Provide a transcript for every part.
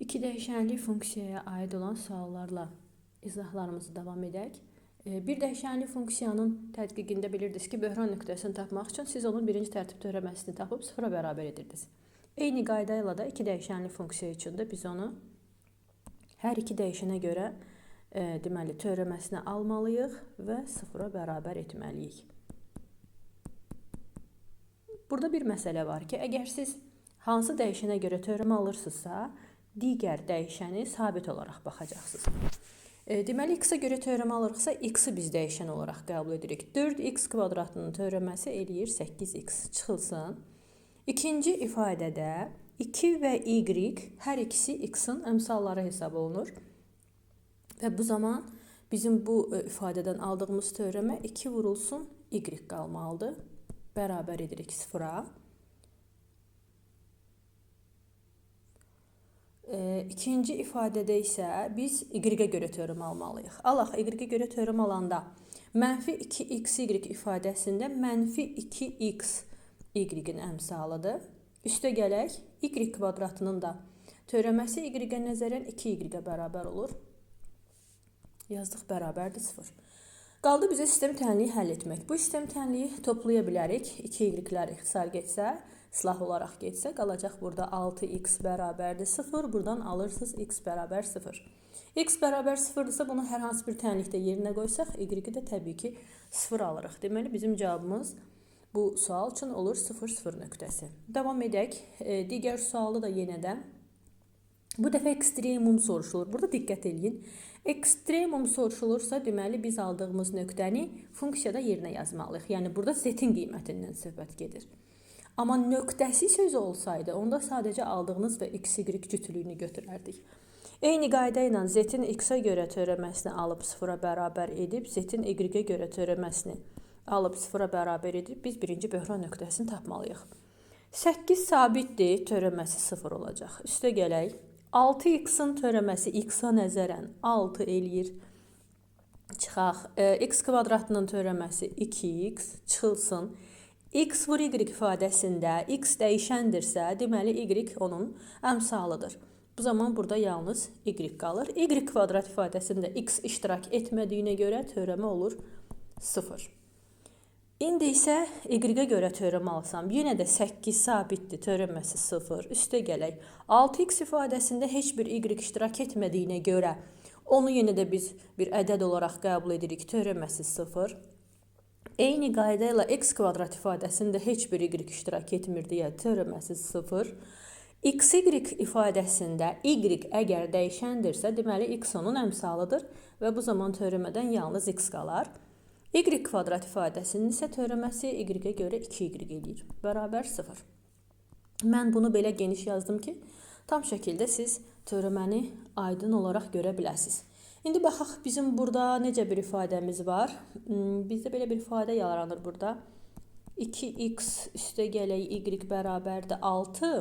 İki dəyişənli funksiyaya aid olan suallarla izahlarımızı davam edək. Bir dəyişənli funksiyanın tədqiqində bilirdiniz ki, böhran nöqtəsini tapmaq üçün siz onun birinci tərtib törəməsini tapıb sıfıra bərabər edirdiniz. Eyni qayda ilə də iki dəyişənli funksiya üçün də biz onu hər iki dəyişənə görə deməli törəməsini almalıyıq və sıfıra bərabər etməliyik. Burada bir məsələ var ki, əgər siz hansı dəyişənə görə törəmə alırsınızsa, digər dəyişəni sabit olaraq baxacaqsınız. Deməli, x-a görə törəmə alırıqsa, x-i biz dəyişən olaraq qəbul edirik. 4x kvadratının törəməsi eləyir 8x çıxılsın. İkinci ifadədə 2 və y hər ikisi x-in əmsalları hesab olunur. Və bu zaman bizim bu ifadədən aldığımız törəmə 2 vurulsun y qalmalıdır. Bərabər edirik sıfıra. İkinci ifadədə isə biz y-ə görə törəmə almalıyıq. Alaq, y-ə görə törəmə alanda mənfi 2xy ifadəsində mənfi 2x y-in əmsalıdır. Üstə gələk, y kvadratının da törəməsi y-ə nəzərən 2y-ə bərabər olur. Yazdıq, bərabərdir 0. Qaldı bizə sistem tənliyi həll etmək. Bu sistem tənliyi toplaya bilərik. 2y-lər ixtisar getsə, silah olaraq getsə, qalacaq burada 6x bərabərdir 0. Buradan alırsınız x bərabər 0. X bərabər 0-dırsa, bunu hər hansı bir tənlikdə yerinə qoysaq, y-i də təbii ki 0 alırıq. Deməli, bizim cavabımız bu sual üçün olur 0, 0 nöqtəsi. Davam edək. Digər sualı da yenə də. Bu dəfə ekstremum soruşulur. Burada diqqət eləyin. Ekstremum soruşulursa, deməli biz aldığımız nöqtəni funksiyada yerinə yazmalıyıq. Yəni burada z-in qiymətindən söhbət gedir. Amma nöqtəsi sözü olsaydı, onda sadəcə aldığınız və x, y cütlüyünü götürərdik. Eyni qayda ilə z-in x-a görə törəməsini alıb sıfıra bərabər edib, z-in y-ə görə törəməsini alıb sıfıra bərabər edib, biz birinci böhran nöqtəsini tapmalıyıq. 8 sabitdir, törəməsi 0 olacaq. Üstə gələk. 6x-ın törəməsi x-a nəzərən 6 eləyir. Çıxaq. X kvadratının törəməsi 2x çıxılsın. X vur y ifadəsində x dəyişəndirsə, deməli y onun əmsalıdır. Bu zaman burada yalnız y qalır. Y kvadrat ifadəsində x iştirak etmədiyinə görə törəmə olur 0. İndi isə y-ə görə törəmə alsam, yenə də 8 sabitdir, törəməsi 0. Üstə gələk. 6x ifadəsində heç bir y iştirak etmədiyinə görə onu yenə də biz bir ədəd olaraq qəbul edirik, törəməsi 0. Eyni qayda ilə x kvadrat ifadəsində heç bir y iştirak etmir deyə törəməsi 0. Xy ifadəsində y əgər dəyişəndirsə, deməli x onun əmsalıdır və bu zaman törəmədən yalnız x qalar. Y kvadrat ifadəsinin isə törəməsi y-ə görə 2y eləyir. Bərabər 0. Mən bunu belə geniş yazdım ki, tam şəkildə siz törəməni aydın olaraq görə biləsiniz. İndi baxaq, bizim burada necə bir ifadəmiz var. Bizdə belə bir ifadə yaranır burada. 2x üstə gələk y bərabərdir 6.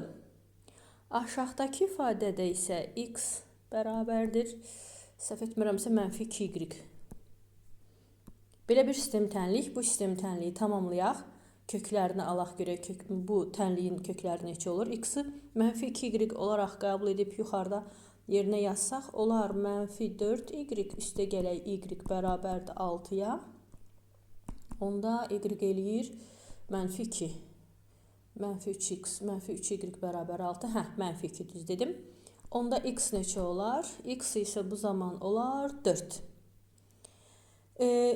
Aşağıdakı ifadədə isə x bərabərdir. Səhv etmirəmsə, mənfi 2y. Belə bir sistem tənlik, bu sistem tənliyi tamamlayaq. Köklərini alaq görək, bu tənliyin kökləri neçə olur? X-i mənfi 2y olaraq qəbul edib yuxarıda yerinə yazsaq, olar mənfi 4y üstə gələk y bərabərdir 6-ya. Onda y eləyir mənfi 2. Mənfi 3x, mənfi 3y bərabər 6. Hə, mənfi 2 düz dedim. Onda x neçə olar? X isə bu zaman olar 4.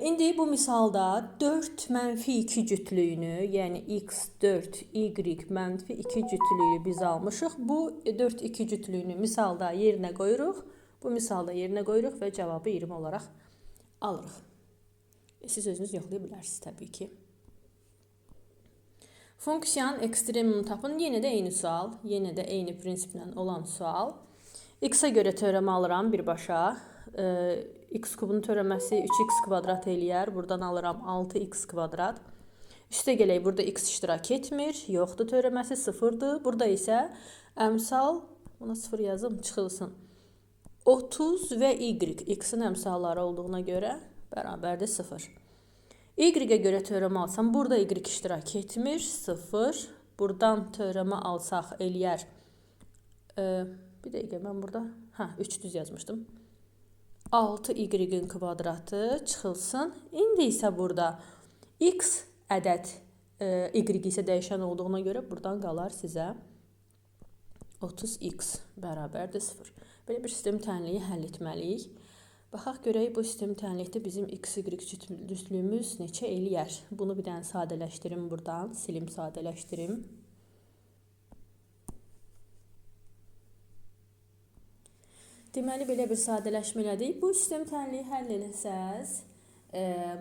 İndi bu misalda 4 mənfi 2 cütlüyünü, yəni x 4, y mənfi 2 cütlüyü biz almışıq. Bu 4, 2 cütlüyünü misalda yerinə qoyuruq. Bu misalda yerinə qoyuruq və cavabı 20 olaraq alırıq. Siz özünüz yoxlaya bilərsiniz təbii ki. Funksiyanın ekstremumunu tapın. Yenə də eyni sual, yenə də eyni prinsiplə olan sual. X-a görə törəmə alıram birbaşa. X kubunun törəməsi 3x kvadrat eləyər. Buradan alıram 6x kvadrat. Üstə gələk, burada x iştirak etmir. Yoxdur, törəməsi 0-dır. Burada isə əmsal, buna 0 yazım, çıxılsın. 30 və y, x-in əmsalları olduğuna görə bərabərdir 0. Y-ə görə törəmə alsam, burada y iştirak etmir, 0. Buradan törəmə alsaq eləyər Bir dəqiqə mən burada 3 düz yazmışdım. 6y-in kvadratı çıxılsın. İndi isə burada x ədəd y isə dəyişən olduğuna görə buradan qalar sizə 30x bərabərdir 0. Belə bir sistem tənliyi həll etməliyik. Baxaq görək bu sistem tənlikdə bizim x, y cütlüyümüz neçə eləyər? Bunu bir dənə sadələşdirim buradan. Silim, sadələşdirim. Deməli, belə bir sadələşmə elədik. Bu sistem tənliyi həll eləsəz,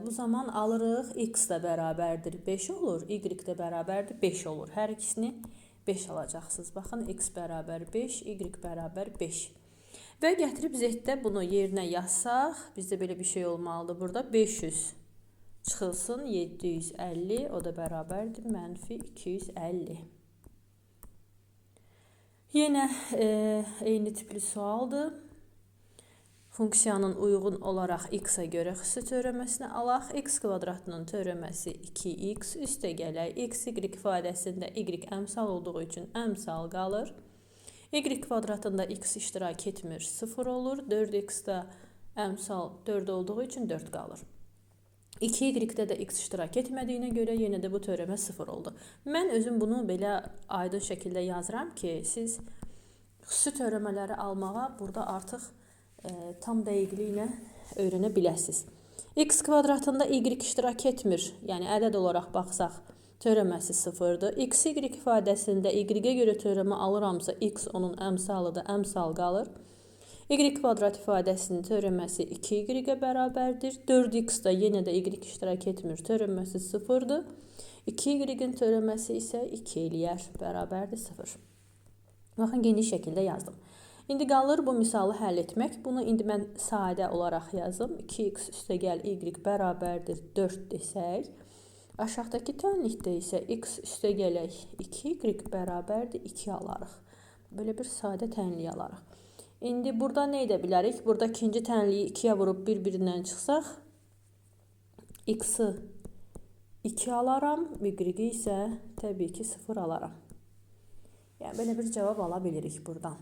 bu zaman alırıq x də bərabərdir 5 olur, y də bərabərdir 5 olur. Hər ikisini 5 alacaqsınız. Baxın, x bərabər 5, y bərabər 5. Və gətirib z-də bunu yerinə yazsaq, bizdə belə bir şey olmalıdır burada. 500 çıxılsın 750, o da bərabərdir mənfi 250. Yenə eyni tipli sualdır. Funksiyanın uyğun olaraq x-a görə xüsusi törəməsini alaq. X kvadratının törəməsi 2x, üstə gələk. X, y ifadəsində y əmsal olduğu üçün əmsal qalır. Y kvadratında x iştirak etmir, 0 olur. 4x-də əmsal 4 olduğu üçün 4 qalır. 2y-də də x iştirak etmədiyinə görə yenə də bu törəmə 0 oldu. Mən özüm bunu belə aydın şəkildə yazıram ki, siz xüsusi törəmələri almağa burada artıq tam dəqiqliklə öyrənə biləsiniz. X kvadratında y iştirak etmir. Yəni ədəd olaraq baxsaq törəməsi 0-dır. X, y ifadəsində y-ə görə törəmə alıramsa x onun əmsalıdır, əmsal qalır. Y kvadrat ifadəsinin törəməsi 2y-ə bərabərdir. 4x da yenə də y iştirak etmir, törəməsi 0-dır. 2y-in törəməsi isə 2 eləyər, bərabərdir 0. Baxın, geniş şəkildə yazdım. İndi qalır bu misalı həll etmək. Bunu indi mən sadə olaraq yazım. 2x üstəgəl y bərabərdir 4 desək. Aşağıdakı tənlikdə isə x üstəgələk 2y bərabərdir 2 alarıq. Belə bir sadə tənlik alarıq. İndi burada nə edə bilərik? Burada ikinci tənliyi 2-yə vurub bir-birindən çıxsaq, x-i 2 alaram, y-i isə təbii ki 0 alaram. Yəni belə bir cavab ala bilirik buradan.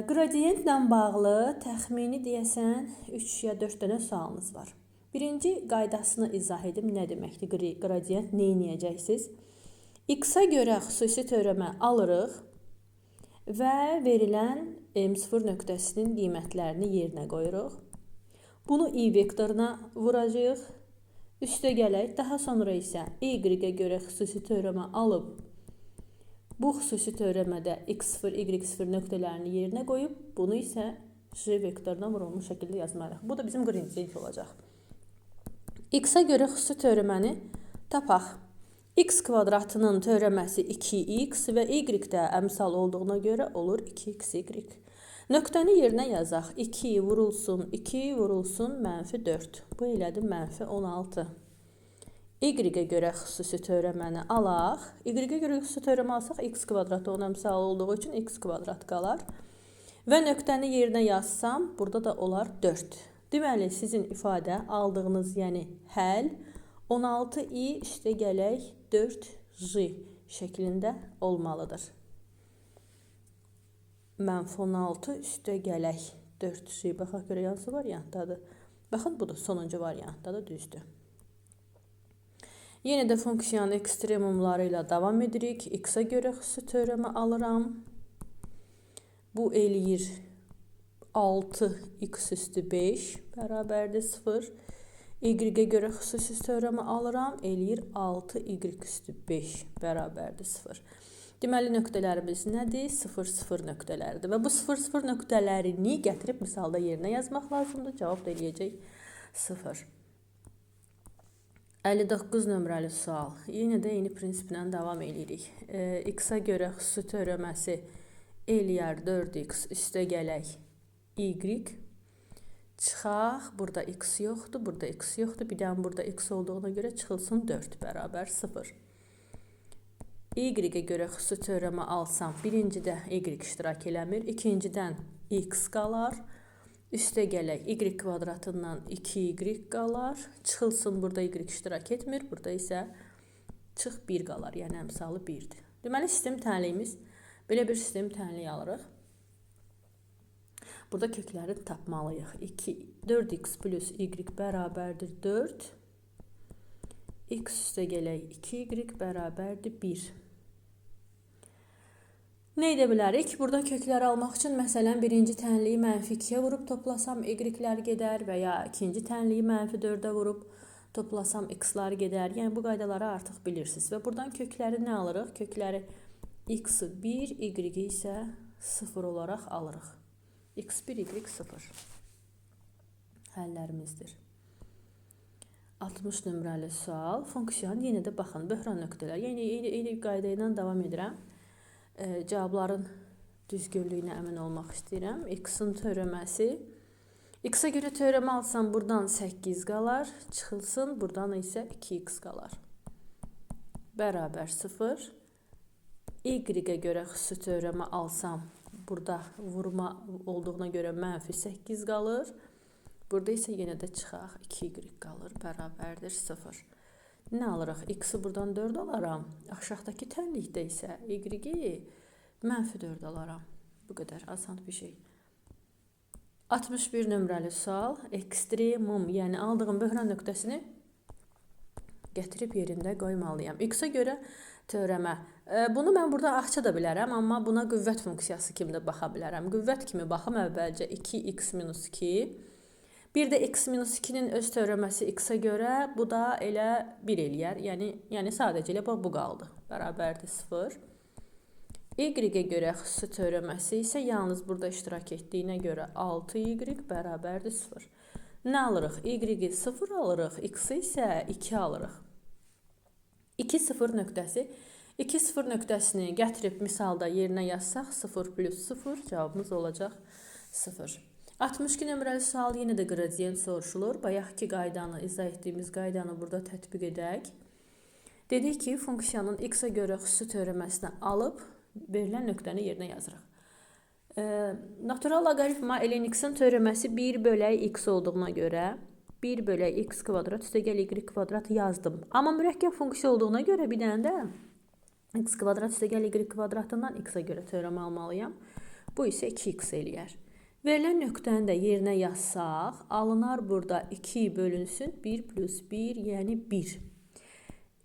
Qradientlə bağlı təxmini deyəsən 3 ya 4 dənə sualınız var. Birinci qaydasını izah edim. Nə deməkdir qradient? Nə edəcəksiniz? X-a görə xüsusi törəmə alırıq və verilən M0 nöqtəsinin qiymətlərini yerinə qoyuruq. Bunu y vektoruna vuracağıq. Üstə gələk. Daha sonra isə y-ə görə xüsusi törəmə alıb bu xüsusi törəmədə x0, y0 nöqtələrini yerinə qoyub, bunu isə j vektoruna vurulmuş şəkildə yazmalıyıq. Bu da bizim qradient olacaq. X-a görə xüsusi törəməni tapaq. X kvadratının törəməsi 2x və y də əmsal olduğuna görə olur 2xy. Nöqtəni yerinə yazaq. 2 vurulsun, 2 vurulsun, mənfi 4. Bu elədi mənfi 16. Y-ə görə xüsusi törəməni alaq. Y-ə görə xüsusi törəmə alsaq, x kvadratı onun əmsalı olduğu üçün x kvadrat qalar. Və nöqtəni yerinə yazsam, burada da olar 4. Deməli, sizin ifadə aldığınız, yəni həll 16i üstə gələk 4j şəklində olmalıdır. Mənfi 16 üstə gələk 4j. Baxaq görək hansı variantdadır. Baxın, budur, sonuncu variantdadır, düzdür. Yenə də funksiyanın ekstremumları ilə davam edirik. X-a görə xüsusi törəmə alıram. Bu eləyir 6x üstü 5 bərabərdir 0. Y-ə görə xüsusi törəmə alıram. Eləyir 6y üstü 5 bərabərdir 0. Deməli, nöqtələrimiz nədir? 0, 0 nöqtələridir. Və bu 0, 0 nöqtələrini gətirib misalda yerinə yazmaq lazımdır. Cavab da eləyəcək 0. 59 nömrəli sual. Yenə də eyni prinsiplə davam edirik. X-a görə xüsusi törəməsi eləyər 4x üstə gələk y. Çıxaq. Burada x yoxdur, burada x yoxdur. Bir dənə burada x olduğuna görə çıxılsın 4 bərabər 0. Y-ə görə xüsusi törəmə alsam, birincidə y iştirak eləmir, ikincidən x qalar. Üstə gələk y kvadratından 2y qalar. Çıxılsın, burada y iştirak etmir, burada isə çıx 1 qalar, yəni əmsalı 1-dir. Deməli, sistem tənliyimiz Belə bir sistem tənlik alırıq. Burada kökləri tapmalıyıq. 2, 4x plus y bərabərdir 4. X üstə gələk 2y bərabərdir 1. Nə edə bilərik? Burada kökləri almaq üçün məsələn birinci tənliyi mənfi 2-yə vurub toplasam y-lər gedər və ya ikinci tənliyi mənfi 4-ə vurub toplasam x-lar gedər. Yəni bu qaydaları artıq bilirsiniz. Və buradan kökləri nə alırıq? Kökləri x-i 1, y-i isə 0 olaraq alırıq. X1, y0 həllərimizdir. 60 nömrəli sual. Funksiyanın yenə də baxın, böhran nöqtələr. Yəni eyni qayda ilə davam edirəm. Cavabların düzgünlüyünə əmin olmaq istəyirəm. X-in törəməsi. X-a görə törəmə alsam buradan 8 qalar, çıxılsın, buradan isə 2x qalar. Bərabər 0. Y-ə görə xüsusi törəmə alsam, burada vurma olduğuna görə mənfi 8 qalır. Burada isə yenə də çıxaq 2y qalır, bərabərdir 0. Nə alırıq? X-i buradan 4 alaram. Aşağıdakı tənlikdə isə y-i mənfi 4 alaram. Bu qədər asan bir şey. 61 nömrəli sual. Ekstremum, yəni aldığım böhran nöqtəsini gətirib yerində qoymalıyam. X-a görə törəmə. Bunu mən burada aça da bilərəm, amma buna qüvvət funksiyası kimi də baxa bilərəm. Qüvvət kimi baxım əvvəlcə 2x minus 2. Bir də x minus 2-nin öz törəməsi x-a görə bu da elə 1 eləyər. Yəni sadəcə elə bu qaldı. Bərabərdir 0. Y-ə görə xüsusi törəməsi isə yalnız burada iştirak etdiyinə görə 6y bərabərdir 0. Nə alırıq? Y-i 0 alırıq, x-i isə 2 alırıq. 2, 0 nöqtəsi. 2, 0 nöqtəsini gətirib misalda yerinə yazsaq 0 plus 0 cavabımız olacaq 0. 62 nömrəli sual yenə də qradient soruşulur. Bayaqki qaydanı, izah etdiyimiz qaydanı burada tətbiq edək. Dedik ki, funksiyanın x-a görə xüsusi törəməsini alıb verilən nöqtəni yerinə yazırıq. Natural loqaritma ln x-in törəməsi 1 bölək x olduğuna görə 1 bölək x kvadrat üstəgəl y kvadrat yazdım. Amma mürəkkəb funksiya olduğuna görə bir dənə də x kvadrat üstəgəl y kvadratından x-a görə törəmə almalıyam. Bu isə 2x eləyər. Verilən nöqtəni də yerinə yazsaq, alınar burada 2 bölünsün 1 plus 1, yəni 1.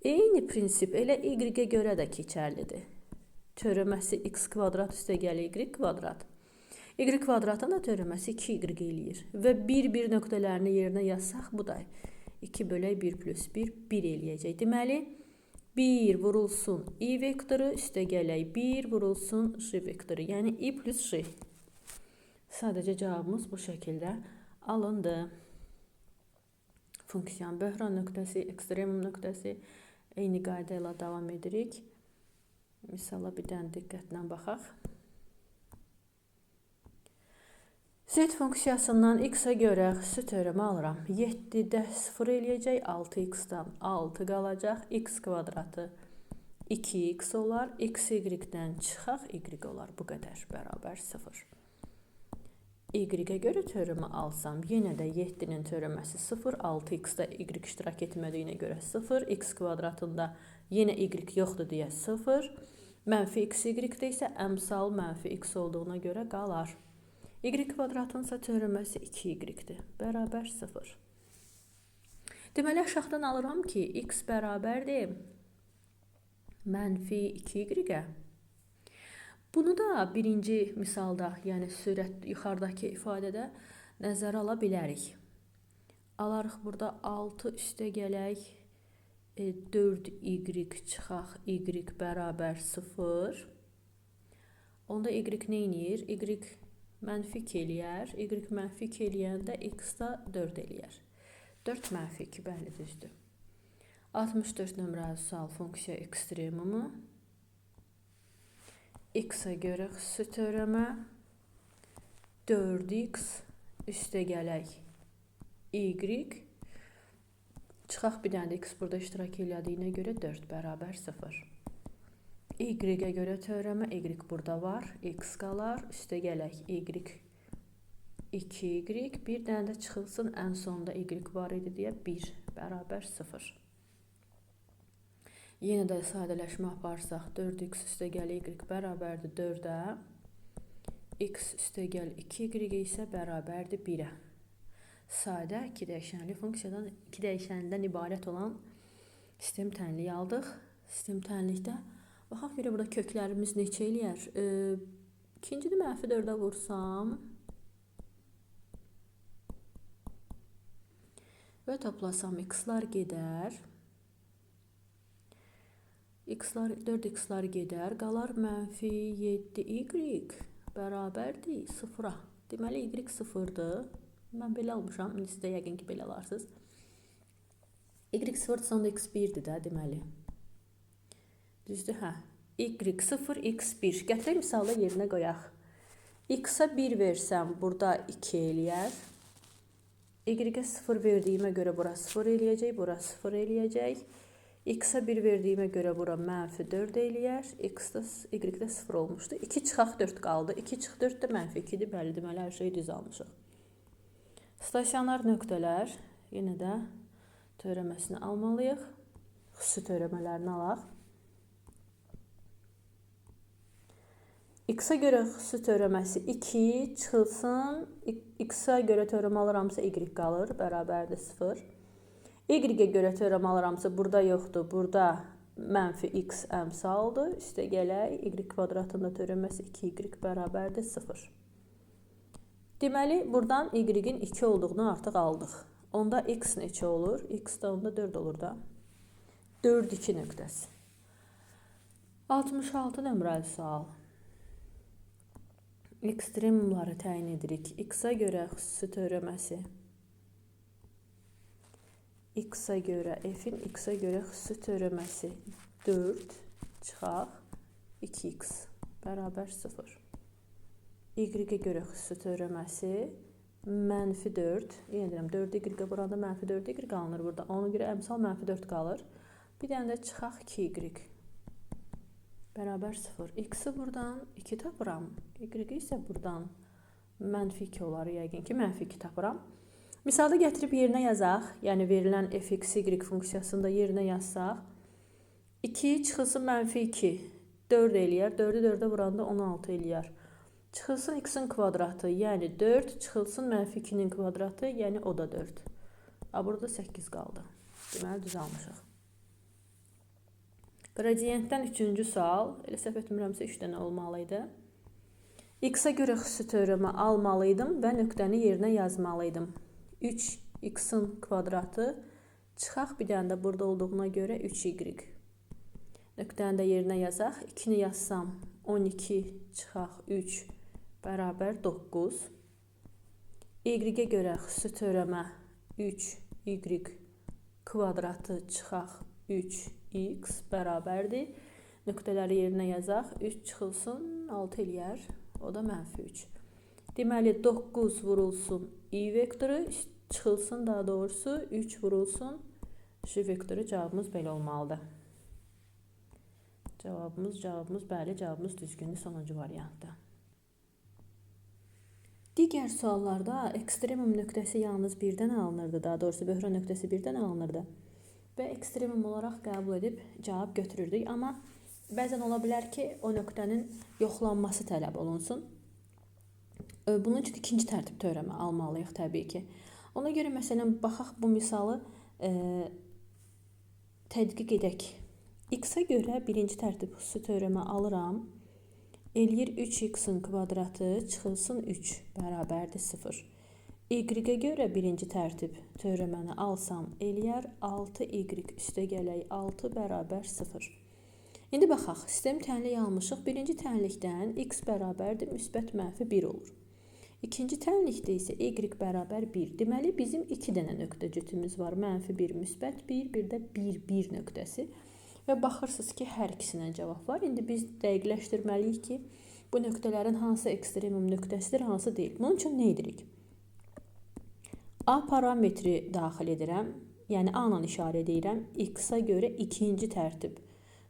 Eyni prinsip elə y-ə görə də keçərlidir. Törəməsi x kvadrat üstəgəl y kvadrat. Y kvadratın da törəməsi 2y eləyir. Və 1, 1 nöqtələrini yerinə yazsaq, bu da 2 bölək 1 plus 1, 1 eləyəcək. Deməli, 1 vurulsun i vektoru, üstəgələk 1 vurulsun j vektoru, yəni i plus j. Sadəcə cavabımız bu şəkildə alındı. Funksiyanın böhran nöqtəsi, ekstremum nöqtəsi eyni qayda ilə davam edirik. Misala bir dənə diqqətlə baxaq. Z funksiyasından x-a görə xüsusi törəmə alıram. 7-də 0 eləyəcək, 6x-dan 6 qalacaq, x kvadratı 2x olar, x y-dən çıxaq, y olar. Bu qədər bərabər 0. Y-ə görə törəmə alsam, yenə də 7-nin törəməsi 0, 6x-da y iştirak etmədiyinə görə 0, x kvadratında yenə y yoxdur deyə 0, mənfi x y-də isə əmsal mənfi x olduğuna görə qalar. Y kvadratın isə törəməsi 2y-dir, bərabər 0. Deməli, aşağıdan alıram ki, x bərabərdir mənfi 2y-ə. Bunu da birinci misalda, yəni sürət yuxarıdakı ifadədə nəzərə ala bilərik. Alarıq burada 6 üstə gələk, 4y çıxaq, y bərabər 0. Onda y nə eləyir? Y mənfi 2 eləyər. Y mənfi 2 eləyəndə x da 4 eləyər. 4 mənfi 2, bəli, düzdür. 64 nömrəli sual funksiya ekstremumu. X-a görə xüsusi törəmə 4x üstə gələk y çıxaq bir dənə də x burada iştirak elədiyinə görə 4 bərabər 0. Y-ə görə törəmə y burada var, x qalar, üstə gələk y 2y, bir dənə də çıxılsın ən sonda y var idi deyə 1 bərabər 0. Yenə də sadələşmə aparsaq 4x üstəgəl y bərabərdir 4-ə. X üstəgəl 2y isə bərabərdir 1-ə. Sadə iki dəyişənli funksiyadan, iki dəyişəndən ibarət olan sistem tənliyi aldıq. Sistem tənlikdə baxaq görə burada köklərimiz neçə eləyər? İkincini mənfi 4-ə vursam və toplasam x-lar gedər. X-lar, 4x-lar gedər. Qalar mənfi 7y bərabərdir 0-a. Deməli, y 0-dır. Mən belə almışam. İndi siz də yəqin ki, belə alarsınız. Y 0-dırsa onda x 1-dir də, deməli. Düzdür, hə. Y 0, x 1. Gətirək misalı yerinə qoyaq. X-a 1 versəm, burada 2 eləyər. Y-ə 0 verdiyimə görə bura 0 eləyəcək, bura 0 eləyəcək. X-a 1 verdiyimə görə bura mənfi 4 eləyər. X-də, Y-də 0 olmuşdu. 2 çıxaq 4 qaldı. 2 çıx 4 də mənfi 2-dir. Bəli, deməli, hər şeyi düz almışıq. Stasionar nöqtələr yenə də törəməsini almalıyıq. Xüsusi törəmələrini alaq. X-a görə xüsusi törəməsi 2 çıxılsın. X-a görə törəmə alıramsa Y qalır, bərabərdir 0. Y-ə görə törəmə alıramsa burada yoxdur, burada mənfi x əmsaldır. Üstə gələk, y kvadratında törəməsi 2y bərabərdir 0. Deməli, buradan y-in 2 olduğunu artıq aldıq. Onda x neçə olur? X də onda 4 olur da. 4, 2 nöqtəsi. 66 nömrəli sual. Ekstremumları təyin edirik. X-a görə xüsusi törəməsi. X-a görə, f-in x-a görə xüsusi törəməsi 4 çıxaq 2x bərabər 0. Y-ə görə xüsusi törəməsi mənfi 4. Yenə deyirəm, 4y burada mənfi 4y alınır burada. Ona görə əmsal mənfi 4 qalır. Bir dənə də çıxaq 2y bərabər 0. X-i buradan 2 tapıram. Y-i isə buradan mənfi 2 olar. Yəqin ki, mənfi 2 tapıram. Misalda gətirib yerinə yazaq. Yəni, verilən fx, y funksiyasını da yerinə yazsaq. 2 çıxılsın mənfi 2. 4 eləyər. 4-ü 4-ə vuranda 16 eləyər. Çıxılsın x-in kvadratı, yəni 4. Çıxılsın mənfi 2-nin kvadratı, yəni o da 4. Burada 8 qaldı. Deməli, düz almışıq. Qradientdən 3-cü sual. Elə səhv etmirəmsə 3 dənə olmalı idi. X-a görə xüsusi törəmə almalıydım və nöqtəni yerinə yazmalıydım. 3x-in kvadratı çıxaq bir dənə də burada olduğuna görə 3y. Nöqtəni də yerinə yazaq. 2-ni yazsam 12 çıxaq 3 bərabər 9. Y-ə görə xüsusi törəmə 3y kvadratı çıxaq 3x bərabərdir. Nöqtələri yerinə yazaq. 3 çıxılsın 6 eləyər. O da mənfi 3. Deməli 9 vurulsun i vektoru, çıxılsın daha doğrusu 3 vurulsun j vektoru. Cavabımız belə olmalıdır. Cavabımız, bəli, cavabımız düzgündür sonuncu variantda. Digər suallarda ekstremum nöqtəsi yalnız birdən alınırdı. Daha doğrusu böhran nöqtəsi birdən alınırdı. Və ekstremum olaraq qəbul edib cavab götürürdük. Amma bəzən ola bilər ki, o nöqtənin yoxlanması tələb olunsun. Bunun üçün ikinci tərtib törəmə almalıyıq təbii ki. Ona görə məsələn, baxaq bu misalı tədqiq edək. X-a görə birinci tərtib xüsusi törəmə alıram. Eləyir 3x-in kvadratı çıxılsın 3 bərabərdir 0. Y-ə görə birinci tərtib törəməni alsam, eləyər 6y üstə gələk 6 bərabər 0. İndi baxaq, sistem tənlik almışıq. Birinci tənlikdən x bərabərdir müsbət mənfi 1 olur. İkinci tənlikdə isə y bərabər 1. Deməli, bizim 2 dənə nöqtə cütümüz var. Mənfi 1, müsbət 1, bir də 1, 1 nöqtəsi. Və baxırsınız ki, hər ikisinə cavab var. İndi biz dəqiqləşdirməliyik ki, bu nöqtələrin hansı ekstremum nöqtəsidir, hansı deyil. Bunun üçün nə edirik? A parametri daxil edirəm. Yəni, A ilə işarə edirəm. X-a görə ikinci tərtib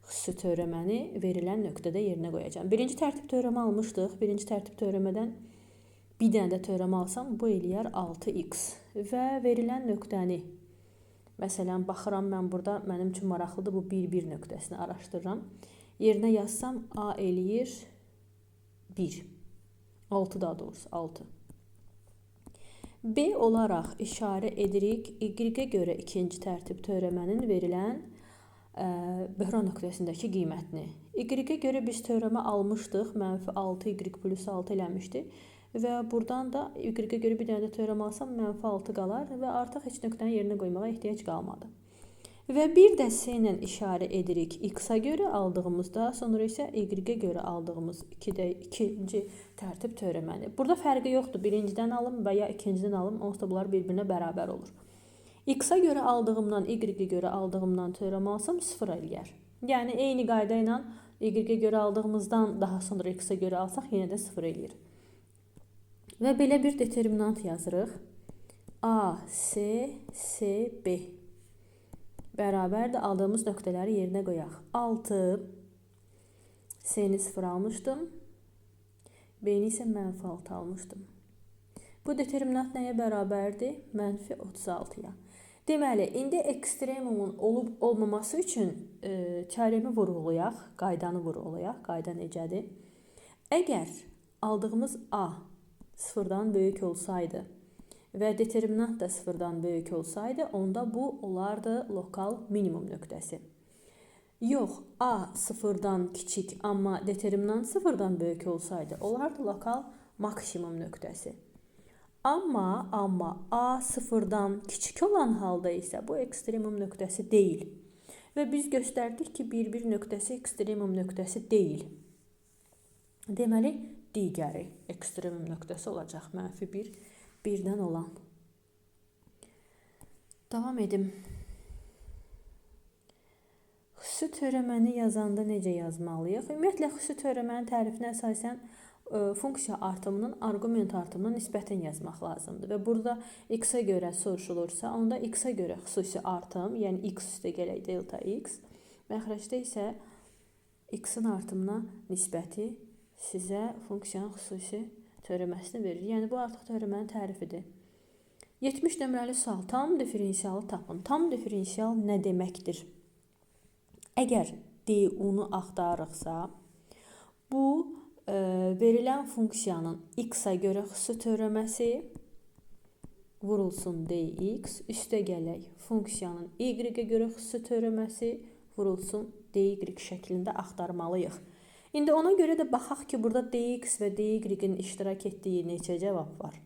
xüsusi törəməni verilən nöqtədə yerinə qoyacağam. Birinci tərtib törəmə almışdıq. Birinci tərtib törəmədən bir dənə də törəmə alsam, bu eləyər 6x. Və verilən nöqtəni Məsələn, baxıram mən burada, mənim üçün maraqlıdır, bu 1, 1 nöqtəsini araşdırıram. Yerinə yazsam A eləyir 1. 6 daha doğrusu 6. B olaraq işarə edirik Y-ə görə ikinci tərtib törəmənin verilən böhran nöqtəsindəki qiymətini. Y-ə görə biz törəmə almışdıq, mənfi 6 Y plus 6 eləmişdi. Və buradan da Y-ə görə bir dənə də törəmə alsam, mənfi 6 qalar və artıq heç nöqtənin yerinə qoymağa ehtiyac qalmadı. Və bir də S ilə işarə edirik X-a görə aldığımızda, sonra isə Y-ə görə aldığımız ikinci tərtib törəməni. Burada fərqi yoxdur. Birincidən alım və ya ikincidən alım, onsuz da bunlar bir-birinə bərabər olur. X-a görə aldığımdan, Y-ə görə aldığımdan törəmə alsam 0 eləyər. Yəni, eyni qayda ilə Y-ə görə aldığımızdan daha sonra X-a görə alsaq, yenə də 0 eləyir. Və belə bir determinant yazırıq. A, S, S, B. Bərabər də aldığımız nöqtələri yerinə qoyaq. 6, S-ni 0 almışdım. B-ni isə mənfi 6 almışdım. Bu determinant nəyə bərabərdir? Mənfi 36-ya. Deməli, indi ekstremumun olub olmaması üçün teoremi vurğulayaq, qaydanı vurğulayaq. Qayda necədir? Əgər aldığımız A sıfırdan böyük olsaydı və determinant da sıfırdan böyük olsaydı, onda bu olardı lokal minimum nöqtəsi. Yox, A sıfırdan kiçik, amma determinant sıfırdan böyük olsaydı, olardı lokal maksimum nöqtəsi. Amma A sıfırdan kiçik olan halda isə bu ekstremum nöqtəsi deyil. Və biz göstərdik ki, 1-1 nöqtəsi ekstremum nöqtəsi deyil. Deməli, digəri ekstremum nöqtəsi olacaq. Mənfi 1, 1-dən olan. Davam edim. Xüsusi törəməni yazanda necə yazmalıyıq? Ümumiyyətlə, xüsusi törəmənin tərifinə əsasən funksiya artımının arqument artımına nisbətini yazmaq lazımdır. Və burada x-a görə soruşulursa, onda x-a görə xüsusi artım, yəni x üstə gələk delta x, məxrəcdə isə x-in artımına nisbəti sizə funksiyanın xüsusi törəməsini verir. Yəni, bu artıq törəmənin tərifidir. 70 nömrəli sual. Tam diferensialı tapın. Tam diferensial nə deməkdir? Əgər du-nu axtarırıqsa, bu verilən funksiyanın x-a görə xüsusi törəməsi vurulsun dx, üstə gələk funksiyanın y-ə görə xüsusi törəməsi vurulsun dy şəklində axtarmalıyıq. İndi ona görə də baxaq ki, burada dx və dy-in iştirak etdiyi neçə cavab var?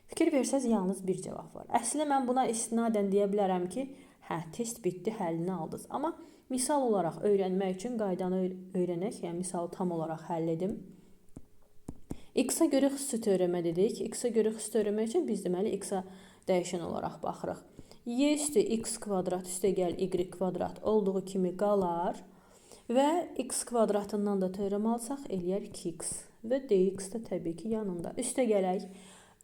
Fikir versəz, yalnız bir cavab var. Əslində, mən buna istinadən deyə bilərəm ki, hə, test bitdi, həllini aldınız. Amma misal olaraq öyrənmək üçün qaydanı öyrənək, yəni misalı tam olaraq həll edim. X-a görə xüsusi törəmə dedik. X-a görə xüsusi törəmə üçün biz deməli x-a dəyişən olaraq baxırıq. Y üstü x kvadrat üstə gəl y kvadrat olduğu kimi qalar və x kvadratından da törəmə alsaq eləyər 2x və dx də təbii ki yanında. Üstə gələk.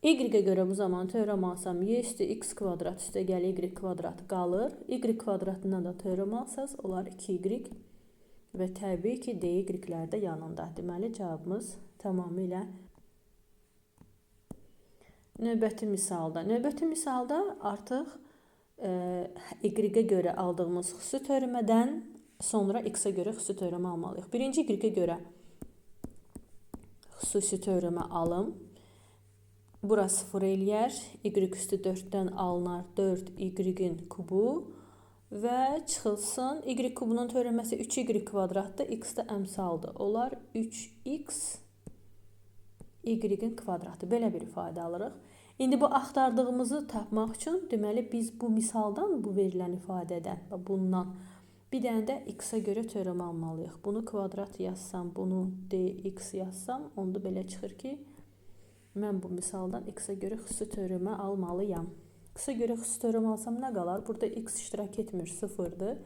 Y-ə görə bu zaman törəmə alsam y üstü x kvadrat üstə gəl y kvadrat qalır. Y kvadratından da törəmə alsaz olar 2y və təbii ki dy-lər də yanında. Deməli cavabımız tamamilə növbəti misalda. Növbəti misalda artıq y-ə görə aldığımız xüsusi törəmədən sonra x-a görə xüsusi törəmə almalıyıq. Birinci y-ə görə xüsusi törəmə alım. Bura 0 eləyər. Y üstü 4-dən alınar 4 y-in kubu və çıxılsın. Y kubunun törəməsi 3y kvadratdır. X də əmsaldır. Olar 3x y-in kvadratı. Belə bir ifadə alırıq. İndi bu axtardığımızı tapmaq üçün, deməli, biz bu misaldan, bu verilən ifadədən və bundan bir dənə də x-a görə törəmə almalıyıq. Bunu kvadrat yazsam, bunu dx yazsam, onda belə çıxır ki, mən bu misaldan x-a görə xüsusi törəmə almalıyam. X-a görə xüsusi törəmə alsam nə qalar? Burada x iştirak etmir, 0-dır.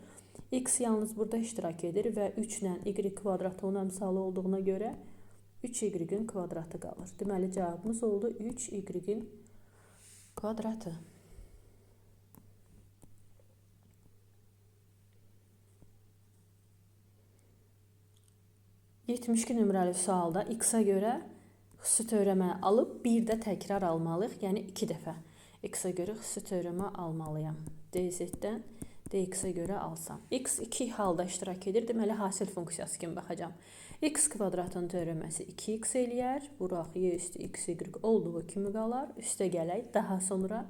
X yalnız burada iştirak edir və 3 ilə y kvadratı onun əmsalı olduğuna görə 3y-in kvadratı qalır. Deməli, cavabımız oldu 3y-in kvadratı. ...72 nömrəli sualda x-a görə xüsusi törəmə alıb bir də təkrar almalıyıq, yəni 2 dəfə. X-a görə xüsusi törəmə almalıyam. Dz-dən dx-ə görə alsam. X 2 halda iştirak edir, deməli hasil funksiyası kimi baxacağam. X kvadratın törəməsi 2x eləyər. Vuraq y üstü xy olduğu kimi qalar. Üstə gələk. Daha sonra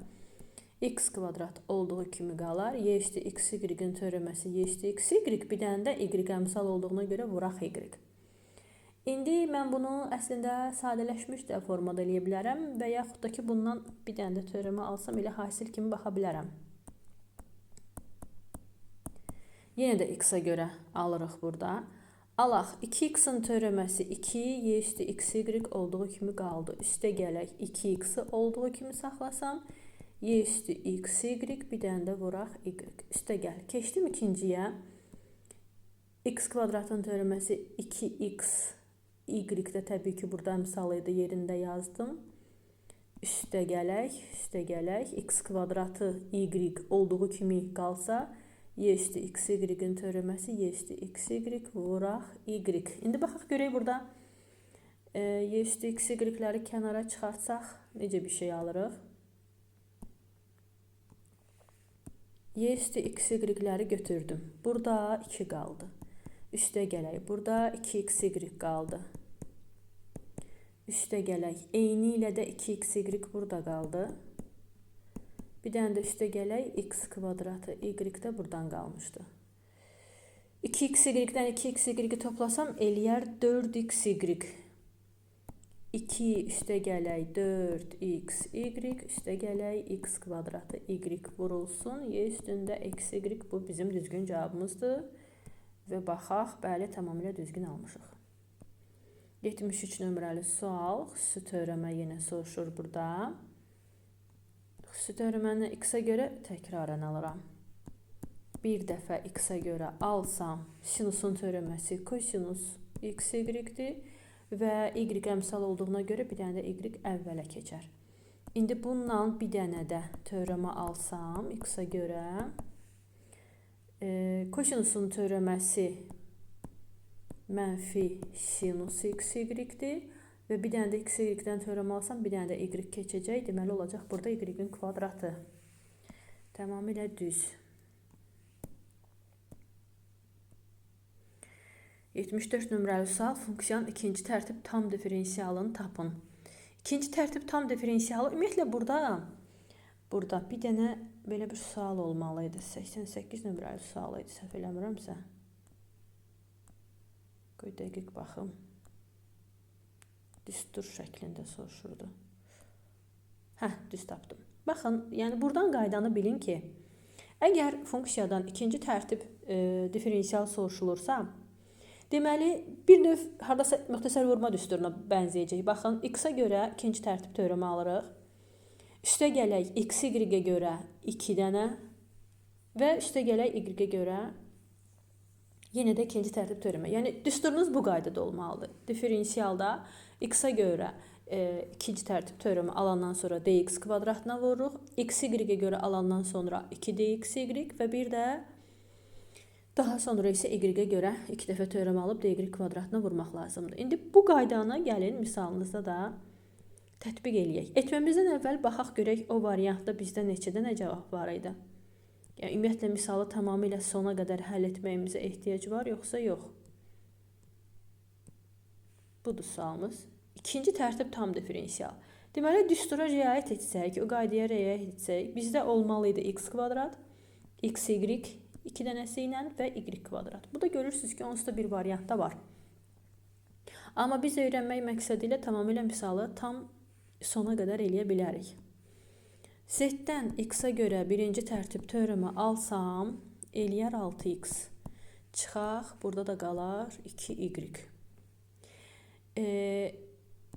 x kvadrat olduğu kimi qalar. Y üstü xy-in törəməsi y üstü xy, bir dənə də y əmsal olduğuna görə vuraq y. İndi mən bunu əslində sadələşmiş də formada eləyə bilərəm və yaxud da ki, bundan bir dənə də törəmə alsam elə hasil kimi baxa bilərəm. Yenə də x-a görə alırıq burada. Alaq 2x-in törəməsi 2, y üstü xy olduğu kimi qaldı. Üstə gələk 2x-i olduğu kimi saxlasam, y üstü xy, bir dənə də vuraq y. Üstə gəl. Keçdim ikinciyə. X kvadratın törəməsi 2x, y də təbii ki, burada əmsal idi, yerində yazdım. Üstə gələk, üstə gələk. X kvadratı y olduğu kimi qalsa, y üstü xy-in törəməsi y üstü xy vuraq y. İndi baxaq görək burada y üstü xy-ləri kənara çıxartsaq necə bir şey alırıq? Y üstü xy-ləri götürdüm. Burada 2 qaldı. Üstə gələk. Burada 2xy qaldı. Üstə gələk. Eyni ilə də 2xy burada qaldı. Bir dənə də üstə gələk, x kvadratı y də buradan qalmışdı. 2xy-dən 2xy-i toplasam eləyər 4xy. 2 üstə gələk 4xy, üstə gələk x kvadratı y vurulsun. Y üstündə xy, bu bizim düzgün cavabımızdır. Və baxaq, bəli, tamamilə düzgün almışıq. 73 nömrəli sual, xüsusi törəmə yenə soruşur burada. Xüsusi törəməni x-a görə təkrarən alıram. Bir dəfə x-a görə alsam, sinusun törəməsi kosinus xy-dir və y əmsal olduğuna görə bir dənə də y əvvələ keçər. İndi bununla bir dənə də törəmə alsam x-a görə, kosinusun törəməsi mənfi sinus xy-dir. Və bir dənə də xy-dən törəmə alsam, bir dənə də y keçəcək. Deməli, olacaq burada y-in kvadratı. Tamamilə düz. 74 nömrəli sual. Funksiyanın ikinci tərtib tam diferensialını tapın. İkinci tərtib tam diferensialı. Ümumiyyətlə, burada bir dənə belə bir sual olmalı idi. 88 nömrəli sual idi, səhv eləmirəmsə. Qoy dəqiq baxım. Düstur şəklində soruşurdu. Hə, düz tapdım. Baxın, yəni buradan qaydanı bilin ki, əgər funksiyadan ikinci tərtib diferensial soruşulursa, deməli, bir növ hardasa müxtəsər vurma düsturuna bənzəyəcək. Baxın, x-a görə ikinci tərtib törəmə alırıq. Üstə gələk x-y-ə görə 2 dənə və üstə gələk y-ə görə yenə də ikinci tərtib törəmə. Yəni, düsturunuz bu qaydada olmalıdır. Diferensialda x-a görə ikinci tərtib törəmə alandan sonra dx kvadratına vururuq. X-y-ə görə alandan sonra 2dxy və bir də daha sonra isə y-ə görə 2 dəfə törəmə alıb dy kvadratına vurmaq lazımdır. İndi bu qaydanı gəlin misalınızda da tətbiq eləyək. Etməmizdən əvvəl baxaq görək o variantda bizdə neçə dənə cavab var idi. Yəni, ümumiyyətlə, misalı tamamilə sona qədər həll etməyimizə ehtiyac var, yoxsa yox? Budur sualımız. İkinci tərtib tam diferensial. Deməli, düstura riayət etsək, o qaydaya riayət etsək, bizdə olmalı idi x kvadrat, xy 2 dənəsi ilə və y kvadrat. Bu da görürsünüz ki, onsuz da bir variantda var. Amma biz öyrənmək məqsədi ilə tamamilə misalı tam sona qədər eləyə bilərik. Z-dən x-a görə birinci tərtib törəmə alsam, eləyər 6x. Çıxaq, burada da qalar 2y.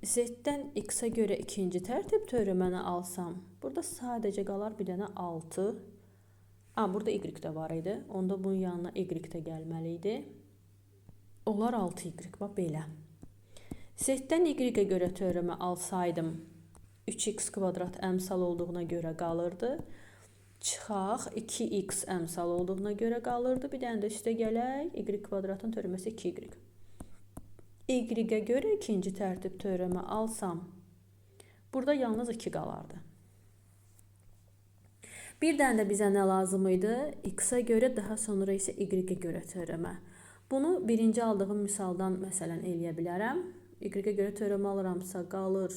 Z-dən x-a görə ikinci tərtib törəməni alsam, burada sadəcə qalar bir dənə 6. Burada y də var idi. Onda bunun yanına y də gəlməli idi. Olar 6y, bax belə. Z-dən y-ə görə törəmə alsaydım, 3x kvadrat əmsal olduğuna görə qalırdı. Çıxaq, 2x əmsal olduğuna görə qalırdı. Bir dənə də üstə gələk, y kvadratın törəməsi 2y. Y-ə görə ikinci tərtib törəmə alsam, burada yalnız 2 qalardı. Bir dənə də bizə nə lazım idi? X-a görə, daha sonra isə Y-ə görə törəmə. Bunu birinci aldığım misaldan məsələn eləyə bilərəm. Y-ə görə törəmə alıramsa qalır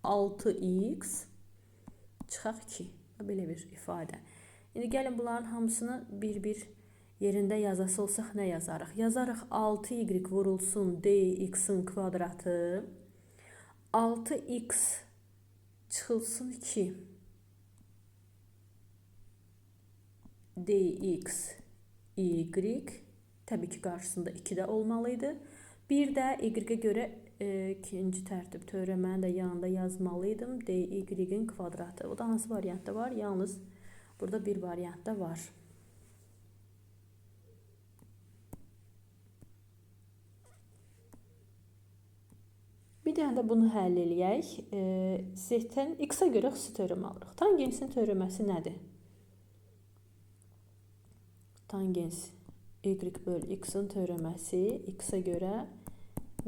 6x çıxaq 2. Belə bir ifadə. İndi gəlin bunların hamısını bir-bir yerində yazası olsaq nə yazarıq? Yazarıq 6y vurulsun dx-in kvadratı. 6x çıxılsın 2 dx y, təbii ki, qarşısında 2 də olmalıydı. Bir də y-ə görə ikinci tərtib törəməni də yanında yazmalıydım. Dy-in kvadratı. O da hansı variantda var? Yalnız burada bir variantda var. Bir dənə də bunu həll eləyək. Z-dən x-a görə xüsusi törəmə alırıq. Tangensin törəməsi nədir? Tangens y böl x-in törəməsi x-a görə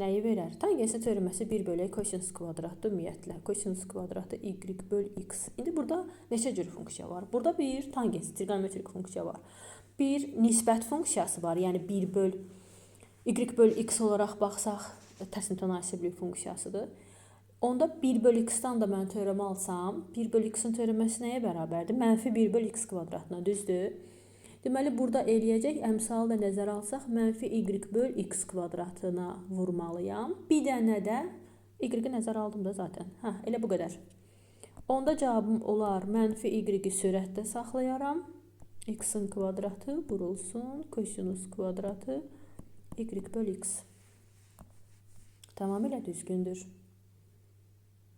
nəyi verər? Tangensin törəməsi 1 bölək kosinus kvadratdır ümumiyyətlə. Kosinus kvadratı y böl x. İndi burada neçə cür funksiya var? Burada bir tangens trigonometrik funksiya var. Bir nisbət funksiyası var. Yəni 1 böl y böl x olaraq baxsaq tərs mütənasiblik funksiyasıdır. Onda 1 böl x-dan da mən törəmə alsam, 1 böl x-in törəməsi nəyə bərabərdir? Mənfi 1 böl x kvadratına, düzdür? Deməli, burada eləyəcək, əmsalı da nəzərə alsaq, mənfi y böl x kvadratına vurmalıyam. Bir dənə də y-i nəzərə aldım da zaten. Hə, elə bu qədər. Onda cavabım olar, mənfi y-i sürətdə saxlayaram. X-in kvadratı vurulsun, kosinus kvadratı y böl x. Tamamilə düzgündür.